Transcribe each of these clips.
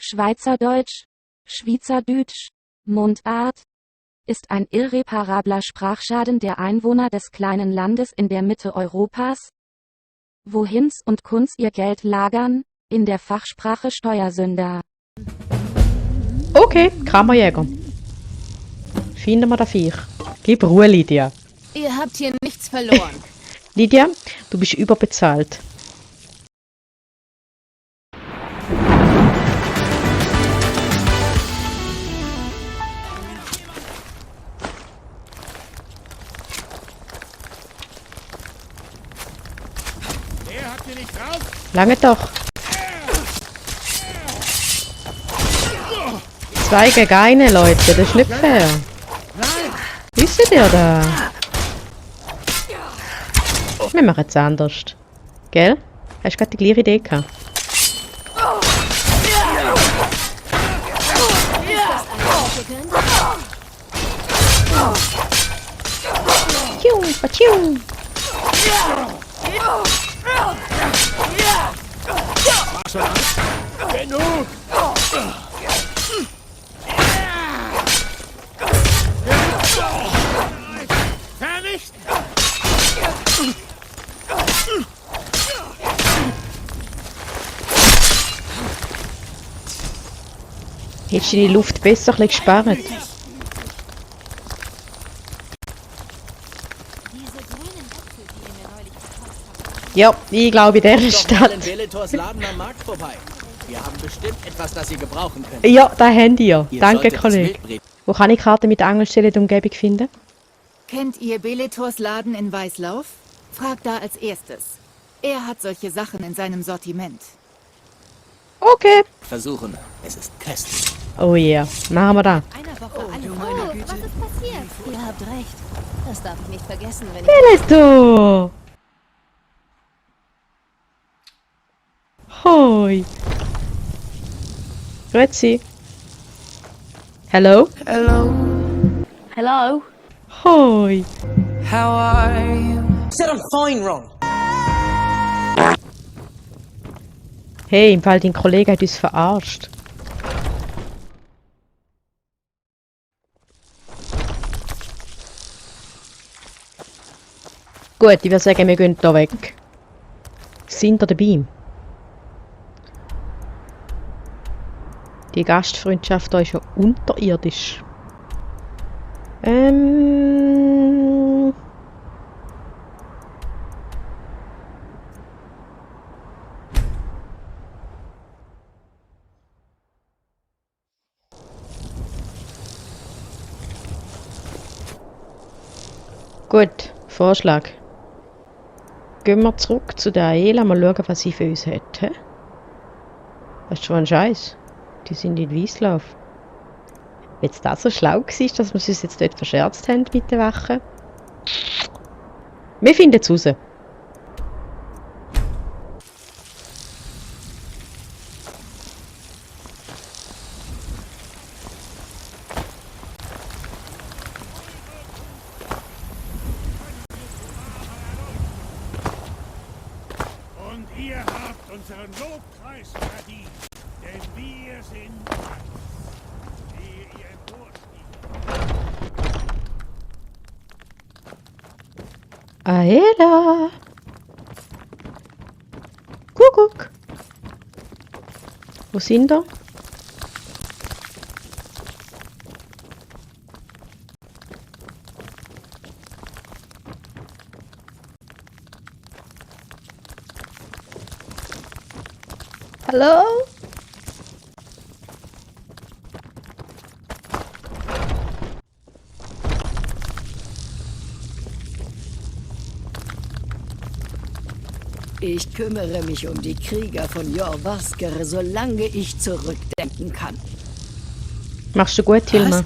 Schweizerdeutsch, Schweizerdeutsch, Mundart, ist ein irreparabler Sprachschaden der Einwohner des kleinen Landes in der Mitte Europas, wo Hinz und Kunz ihr Geld lagern, in der Fachsprache Steuersünder. Okay, Kammerjäger. Finden wir das Viech. Gib Ruhe, Lydia. Ihr habt hier nichts verloren. Lydia, du bist überbezahlt. Lange doch. 2 gegen 1, Leute, das ist nicht fair. Wisst ihr da? Wir machen es anders. Gell? Hast du gerade die gleiche Idee gehabt? Piu, patschiu. Genug! Vernichten! Hättest du die Luft besser ein bisschen gespart? Ja, ich glaube in dieser Stadt. In Beletors Laden am Markt vorbei. Wir haben bestimmt etwas, das Sie gebrauchen können. Ja, da habt ihr. Ihr Danke, solltet das Kollege. Wildbret- Wo kann ich Karten mit Angelstelle der Umgebung finden? Kennt ihr Beletors Laden in Weißlauf? Fragt da als erstes. Er hat solche Sachen in seinem Sortiment. Okay. Versuchen. Es ist köstlich. Oh yeah, machen wir das. Einer Woche alle Was ist passiert? Ihr habt recht. Das darf ich nicht vergessen, wenn ich... Beleto! Hoi. Grüezi. Hello? Hello? Hoi. Said I'm fine, Ron. Hey, im Fall dein Kollege hat uns verarscht. Gut, ich würde sagen, wir gehen hier weg. Sind ihr dabei? Die Gastfreundschaft hier ist ja unterirdisch. Gut, Vorschlag. Gehen wir zurück zu der Aela, mal schauen, was sie für uns hat. He? Das ist schon ein Scheiß. Die sind in Weißlauf. Wenn es das so schlau war, dass wir es uns jetzt dort verscherzt haben mit den Wachen. Wir finden es raus. Und ihr habt unseren Lobpreis verdient, denn wir sind Ehe ihr emporstiegt. Aela! Kuckuck! Wo sind wir? Hallo? Ich kümmere mich um die Krieger von Jorvaskere, solange ich zurückdenken kann. Machst du gut, Hilma?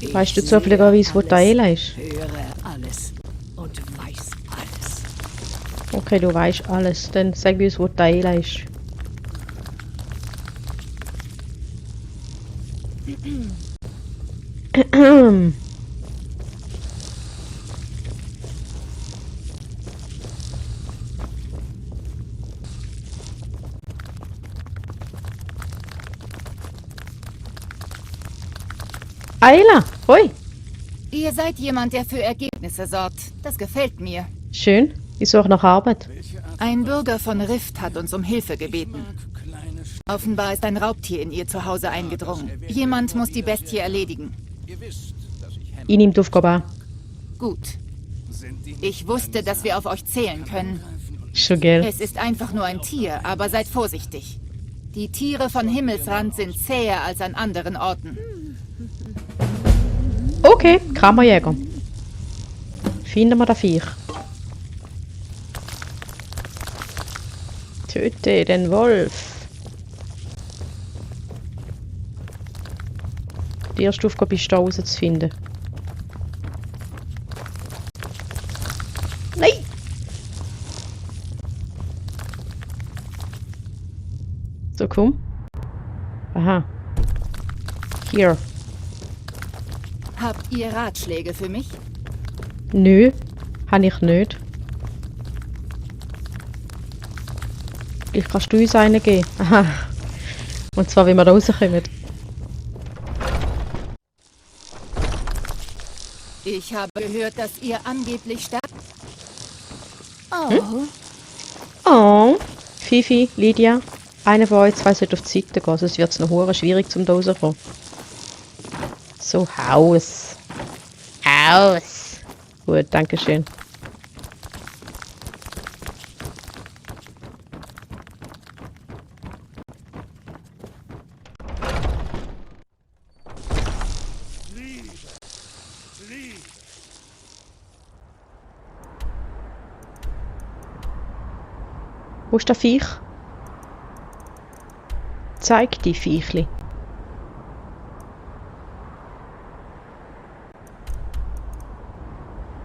Ich Weißt du sehe zufälligerweise, wo alles, Aela ist? höre alles und weiß alles. Okay, du weißt alles. Dann sag uns, wo Aela ist. Ayla, hoi. Ihr seid jemand, der für Ergebnisse sorgt. Das gefällt mir. Schön. Ich suche nach Arbeit. Ein Bürger von Rift hat uns um Hilfe gebeten. Offenbar ist ein Raubtier in ihr Zuhause eingedrungen. Jemand muss die Bestie erledigen. Ich nehme die Aufgabe an. Gut. Ich wusste, dass wir auf euch zählen können. Schon gell. Es ist einfach nur ein Tier, aber seid vorsichtig. Die Tiere von Himmelsrand sind zäher als an anderen Orten. Okay, Kammerjäger. Finden wir das Viech. Töte den Wolf. Die erste Aufgabe ist, da rauszufinden. Nein! So, komm. Aha. Hier. Habt ihr Ratschläge für mich? Nö, habe ich nicht. Vielleicht kannst du uns einen geben. Aha. Und zwar, wie wir da rauskommen. Ich habe gehört, dass ihr angeblich stark... Oh, Oh. Fifi, Lydia. Einer von euch zwei sollte auf die Seite gehen, sonst wird es noch hure schwierig zum da rauskommen. So, Haus. Haus. Gut, danke schön. Wo ist der Viech? Zeig die Viechli.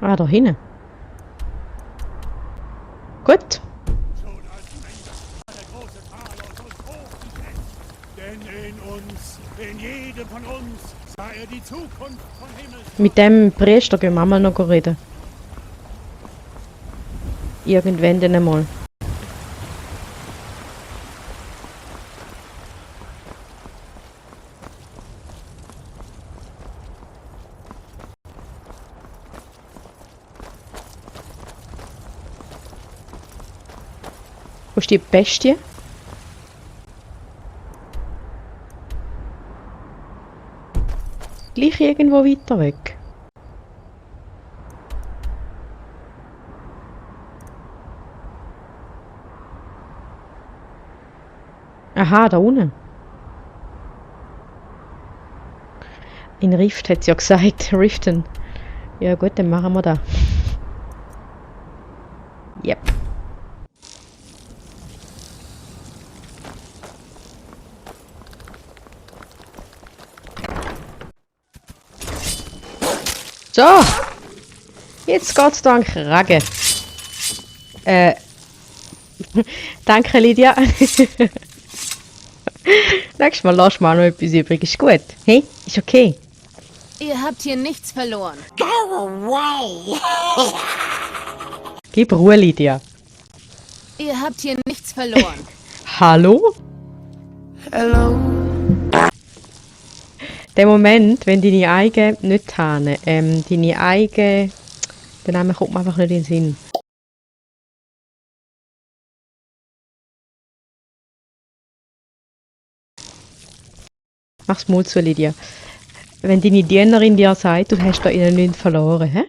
Ah, da hinten. Gut. Schon als Mensch war der große Talos uns hochgeschätzt. Denn in uns, in jedem von uns, sah er die Zukunft von Himmels. Mit dem Priester gehen wir mal noch reden. Irgendwann dann einmal. Wo ist die Bestie? Gleich irgendwo weiter weg. Aha, da unten. In Rift hat sie ja gesagt. Riften. Ja gut, dann machen wir das. Yep. So, jetzt geht's da an Kragen. Danke Lydia. Nächstes Mal lass mal noch etwas übrig. Ist gut. Hey, ist okay. ihr habt hier nichts verloren. Gib Ruhe, Lydia. Ihr habt hier nichts verloren. Hallo? Der Moment, wenn deine eigene, nicht Tane, deine eigene, der Name kommt mir einfach nicht in den Sinn. Mach's mal zu, Lydia. Wenn deine Dienerin dir sagt, du hast da ihnen nichts verloren, hä?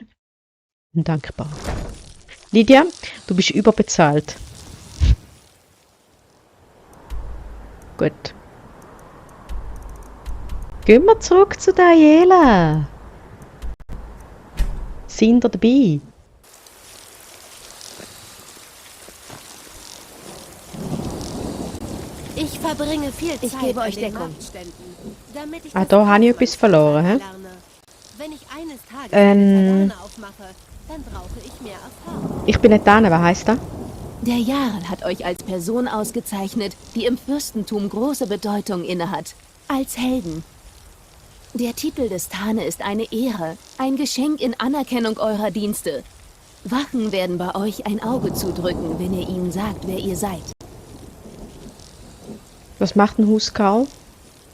Dankbar. Lydia, du bist überbezahlt. Gut. Gehen wir zurück zu Daniela. Sind ihr dabei? Ich verbringe viel Zeit. Ich gebe euch Deckung. Damit ich Ah, das da habe ich Handwerk etwas verloren, hä? lerne. Wenn ich eines Tages eine Taverne aufmache, dann brauche ich mehr Erfahrung. Ich bin nicht da, was heisst das? Der Jarl hat euch als Person ausgezeichnet, die im Fürstentum große Bedeutung innehat. Als Helden. Der Titel des Tane ist eine Ehre, ein Geschenk in Anerkennung eurer Dienste. Wachen werden bei euch ein Auge zudrücken, wenn ihr ihnen sagt, wer ihr seid. Was macht ein Huskarl?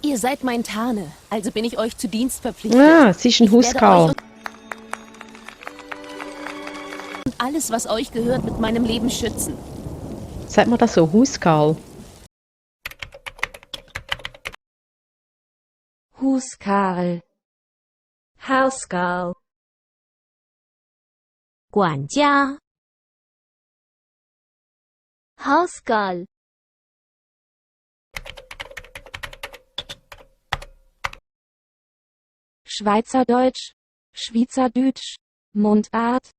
Ihr seid mein Tane, also bin ich euch zu Dienst verpflichtet. Ah, sie ist ein Ich werde Huskarl. euch und alles, was euch gehört, mit meinem Leben schützen. Sagt man das so, Huskarl? Huskarl. Housecarl 管家 Housecarl Schweizerdeutsch, Schweizerdeutsch, Mundart,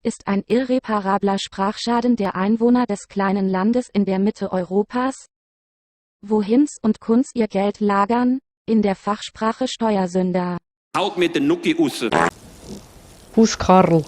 ist ein irreparabler Sprachschaden der Einwohner des kleinen Landes in der Mitte Europas, wo Hinz und Kunz ihr Geld lagern, in der Fachsprache Steuersünder. Haut mit den Nucki usse. Huskarl.